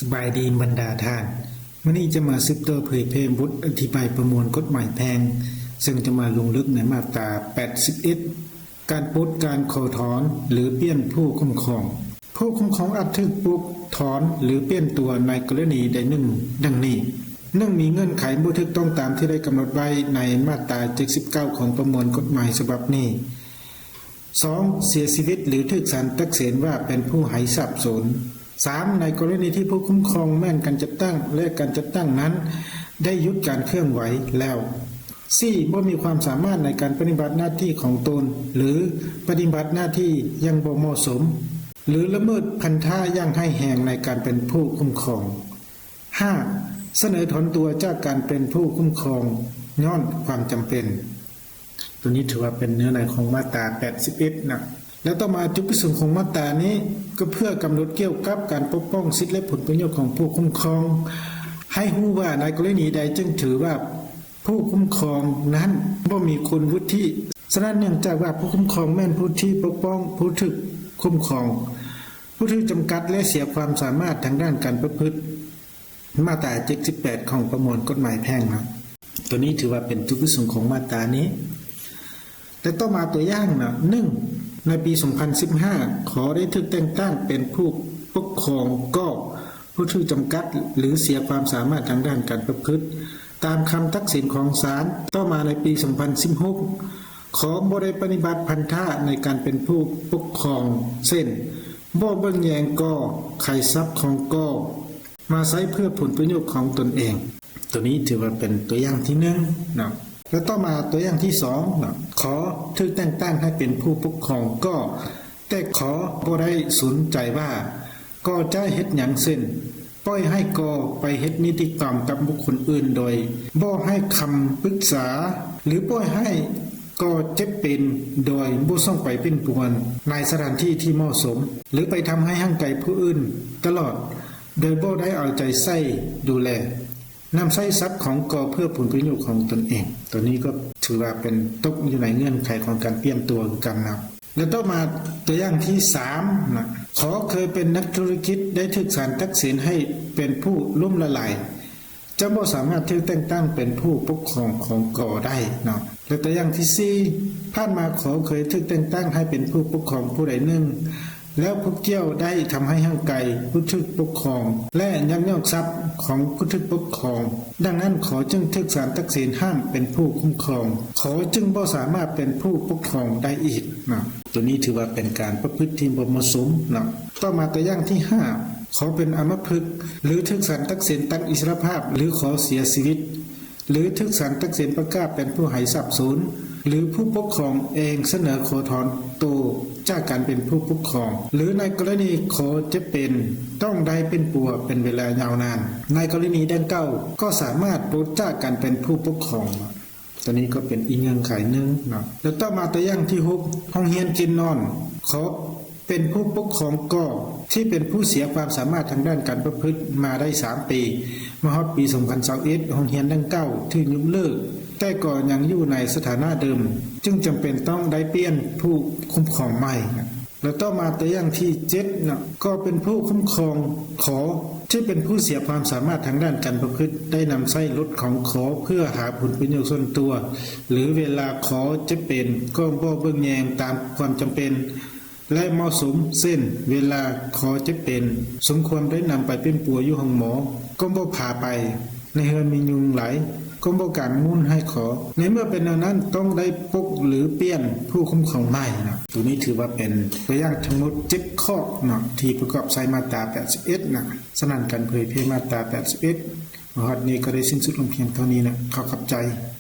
ສະບາຍດີບັນດາທ່ານ, ມື້ນີ້ຈະມາສືບຕໍ່ເຜີຍແຜ່ບົດອະທິບາຍປະມວນກົດໝາຍແພ່ງ, ເຊິ່ງຈະມາລົງເລິກໃນມາດຕາແປດສິບເອັດ ການປົດການຂໍຖອນ ຫຼື ປ່ຽນຜູ້ຄຸ້ມຄອງ. ຜູ້ຄຸ້ມຄອງອາດຖືກປົດຖອນ ຫຼື ປ່ຽນຕົວໃນກໍລະນີໃດໜຶ່ງ ດັ່ງນີ້: ໜຶ່ງ ມີເງື່ອນໄຂບໍ່ຖືກຕ້ອງຕາມທີ່ໄດ້ກຳນົດໄວ້ໃນມາດຕາເຈັດສິບເກົ້າ ຂອງປະມວນກົດໝາຍສະບັບນີ້. ສອງ ເສຍຊີວິດ ຫຼື ຖືກສານຕັດສິນວ່າເປັນຜູ້ຫາຍສາບສູນ. ສາມ ໃນກໍລະນີທີ່ຜູ້ຄຸ້ມຄອງແມ່ນການຈັດຕັ້ງ ແລະ ການຈັດຕັ້ງນັ້ນໄດ້ຢຸດການເຄື່ອນໄຫວແລ້ວ. ສີ່ ບໍ່ມີຄວາມສາມາດໃນການປະຕິບັດໜ້າທີ່ຂອງຕົນ ຫຼື ປະຕິບັດໜ້າທີ່ຢ່າງບໍ່ເໝາະສົມ ຫຼື ລະເມີດພັນທະຢ່າງຮ້າຍແຮງໃນການເປັນຜູ້ຄຸ້ມຄອງ. ຫ້າ ສະເໜີຖອນຕົວຈາກການເປັນຜູ້ຄຸ້ມຄອງຍ້ອນຄວາມຈຳເປັນ. ຕົວນີ້ຖືວ່າເປັນເນື້ອໃນຂອງມາດຕາແປດສິບເອັດນະ. ແລະ ຕໍ່ມາ ຈຸດປະສົງຂອງມາດຕານີ້ກໍເພື່ອກຳນົດກ່ຽວກັບການປົກປ້ອງສິດ ແລະ ຜົນປະໂຫຍດຂອງຜູ້ຄຸ້ມຄອງ ໃຫ້ຮູ້ວ່າໃນກໍລະນີໃດຈຶ່ງຖືວ່າຜູ້ຄຸ້ມຄອງນັ້ນບໍ່ມີຄຸນວຸດທິ. ສະນັ້ນ ເນື່ອງຈາກວ່າຜູ້ຄຸ້ມຄອງແມ່ນຜູ້ທີ່ປົກປ້ອງຜູ້ຖືກຄຸ້ມຄອງ, ຜູ້ຖືກຈຳກັດ ແລະ ເສຍຄວາມສາມາດທາງດ້ານການປະພຶດ ມາດຕາເຈັດສິບແປດ ຂອງປະມວນກົດໝາຍແພ່ງນະ. ຕົວນີ້ຖືວ່າເປັນຈຸດປະສົງຂອງມາດຕານີ້. ແລະ ຕໍ່ມາຕົວຢ່າງນະ ໜຶ່ງ ໃນປີສອງພັນສິບຫ້າ ຂໍໄດ້ຖືກແຕ່ງຕັ້ງເປັນຜູ້ປົກຄອງ ກໍ ຜູ້ຖືກຈຳກັດ ຫຼື ເສຍຄວາມສາມາດທາງດ້ານການປະພຶດ ຕາມຄຳຕັດສິນຂອງສານ. ຕໍ່ມາໃນປີສອງພັນສິບຫົກ ຂໍບໍ່ໄດ້ປະຕິບັດພັນທະໃນການເປັນຜູ້ປົກຄອງ ເຊັ່ນ ບໍ່ເບິ່ງແຍງ ກໍ ຂາຍຊັບຂອງ ກໍ ມາໃຊ້ເພື່ອຜົນປະໂຫຍດຂອງຕົນເອງ. ຕົວນີ້ຖືວ່າເປັນຕົວຢ່າງທີໜຶ່ງເນາະ. ແລະ ຕໍ່ມາຕົວຢ່າງທີສອງເນາະ, ຂໍຖືກແຕ່ງຕັ້ງໃຫ້ເປັນຜູ້ປົກຄອງ ກໍ ແຕ່ ຂໍ ບໍ່ໄດ້ສົນໃຈວ່າ ກໍ ຈະເຮັດຫຍັງ ເຊັ່ນ ປ່ອຍໃຫ້ ກໍ ໄປເຮັດນິຕິກຳກັບບຸກຄົນອື່ນໂດຍບໍ່ໃຫ້ຄຳປຶກສາ ຫຼື ປ່ອຍໃຫ້ ກໍ ເຈັບເປັນໂດຍບໍ່ສົ່ງໄປປິ່ນປົວໃນສະຖານທີ່ທີ່ເໝາະສົມ ຫຼື ໄປທຳຮ້າຍຮ່າງກາຍຜູ້ອື່ນຕະຫຼອດ ໂດຍບໍ່ໄດ້ເອົາໃຈໃສ່ດູແລ ນຳໃຊ້ຊັບຂອງ ກໍ ເພື່ອຜົນປະໂຫຍດຂອງຕົນເອງ. ຕົວນີ້ກໍຖືວ່າເປັນຕົກຢູ່ໃນເງື່ອນໄຂຂອງການປ່ຽນຕົວຄືກັນນະ. ແລະ ຕໍ່ມາຕົວຢ່າງທີສາມນະ, ຂໍເຄີຍເປັນນັກທຸລະກິດ ໄດ້ຖືກສານຕັດສິນໃຫ້ເປັນຜູ້ລົ້ມລະລາຍ ຈະບໍ່ສາມາດຖືກແຕ່ງຕັ້ງເປັນຜູ້ປົກຄອງຂອງ ກໍ ໄດ້ເນາະ. ແລະ ຕົວຢ່າງທີສີ່, ຜ່ານມາ ຂໍເຄີຍຖືກແຕ່ງຕັ້ງໃຫ້ເປັນຜູ້ປົກຄອງຜູ້ໃດໜຶ່ງ ແລ້ວຜູ້ກ່ຽວໄດ້ທຳຮ້າຍຮ່າງກາຍຜູ້ຖືກປົກຄອງ ແລະ ຍັກຍອກຊັບຂອງຜູ້ຖືກປົກຄອງ, ດັ່ງນັ້ນ ຂໍຈຶ່ງຖືກສານຕັດສິນຫ້າມເປັນຜູ້ຄຸ້ມຄອງ, ຂໍຈຶ່ງບໍ່ສາມາດເປັນຜູ້ປົກຄອງໄດ້ອີກນະ. ຕົວນີ້ຖືວ່າເປັນການປະພຶດທີ່ບໍ່ເໝາະສົມເນາະ. ຕໍ່ມາຕົວຢ່າງທີຫ້າ, ຂໍເປັນອຳມະພຶກ ຫຼື ຖືກສານຕັດສິນຕັດອິດສະລະພາບ ຫຼື ຂໍເສຍຊີວິດ ຫຼື ຖືກສານຕັດສິນປະກາດເປັນຜູ້ຫາຍສາບສູນ ຫຼື ຜູ້ປົກຄອງເອງສະເໜີຂໍຖອນໂຕຈາກການເປັນຜູ້ປົກຄອງ ຫຼື ໃນກໍລະນີ ຂໍ ເຈັບເປັນ ຕ້ອງໄດ້ປິ່ນປົວເປັນເວລາຍາວນານ, ໃນກໍລະນີດັ່ງກ່າວ ກໍສາມາດປົດຈາກການເປັນຜູ້ປົກຄອງ. ຕົວນີ້ກໍເປັນອີກເງື່ອນໄຂໜຶ່ງເນາະ. ແລ້ວຕໍ່ມາຕົວຢ່າງທີຫົກ, ໂຮງຮຽນກິນນອນ ຂໍເປັນຜູ້ປົກຄອງ ກໍ ທີ່ເປັນຜູ້ເສຍຄວາມສາມາດທາງດ້ານການປະພຶດມາໄດ້ສາມປີ, ມາຮອດປີສອງພັນຊາວເອັດ ໂຮງຮຽນດັ່ງກ່າວຖືກຍົກເລີກ, ແຕ່ກໍຍັງຢູ່ໃນສະຖານະເດີມ, ຈຶ່ງຈຳເປັນຕ້ອງໄດ້ປ່ຽນຜູ້ຄຸ້ມຄອງໃໝ່. ແລ້ວຕໍ່ມາຕົວຢ່າງທີເຈັດເນາະ, ກໍເປັນຜູ້ຄຸ້ມຄອງ ຂໍ ທີ່ເປັນຜູ້ເສຍຄວາມສາມາດທາງດ້ານການປະພຶດ ໄດ້ນຳໃຊ້ລົດຂອງ ຂໍ ເພື່ອຫາຜົນປະໂຫຍດສ່ວນຕົວ ຫຼື ເວລາ ຂໍ ເຈັບເປັນ ກໍບໍ່ເບິ່ງແຍງຕາມຄວາມຈຳເປັນ ແລະ ເໝາະສົມ, ເຊັ່ນ ເວລາ ຂໍ ເຈັບເປັນ ສົມຄວນໄດ້ນຳໄປປິ່ນປົວຢູ່ໂຮງໝໍ ກໍບໍ່ພາໄປ, ໃນເຮືອນມີຍຸງຫຼາຍ ກໍບໍ່ກາງມຸ້ນໃຫ້ ຂໍ. ໃນເມື່ອເປັນແນວນັ້ນ ຕ້ອງໄດ້ປົກ ຫຼື ປ່ຽນຜູ້ຄຸ້ມຄອງໃໝ່ນະ. ໂຕນີ້ຖືວ່າເປັນຕົວຢ່າງທັງໝົດເຈັດຂໍ້ເນາະ ທີ່ປະກອບໃສ່ມາດຕາແປດສິບເອັດນະ. ສະນັ້ນ ການເຜີຍແຜ່ມາດຕາແປດສິບເອັດ ມາຮອດນີ້ກໍໄດ້ສິ້ນສຸດລົງພຽງເທົ່ານີ້ນະ. ຂໍຂອບໃຈ.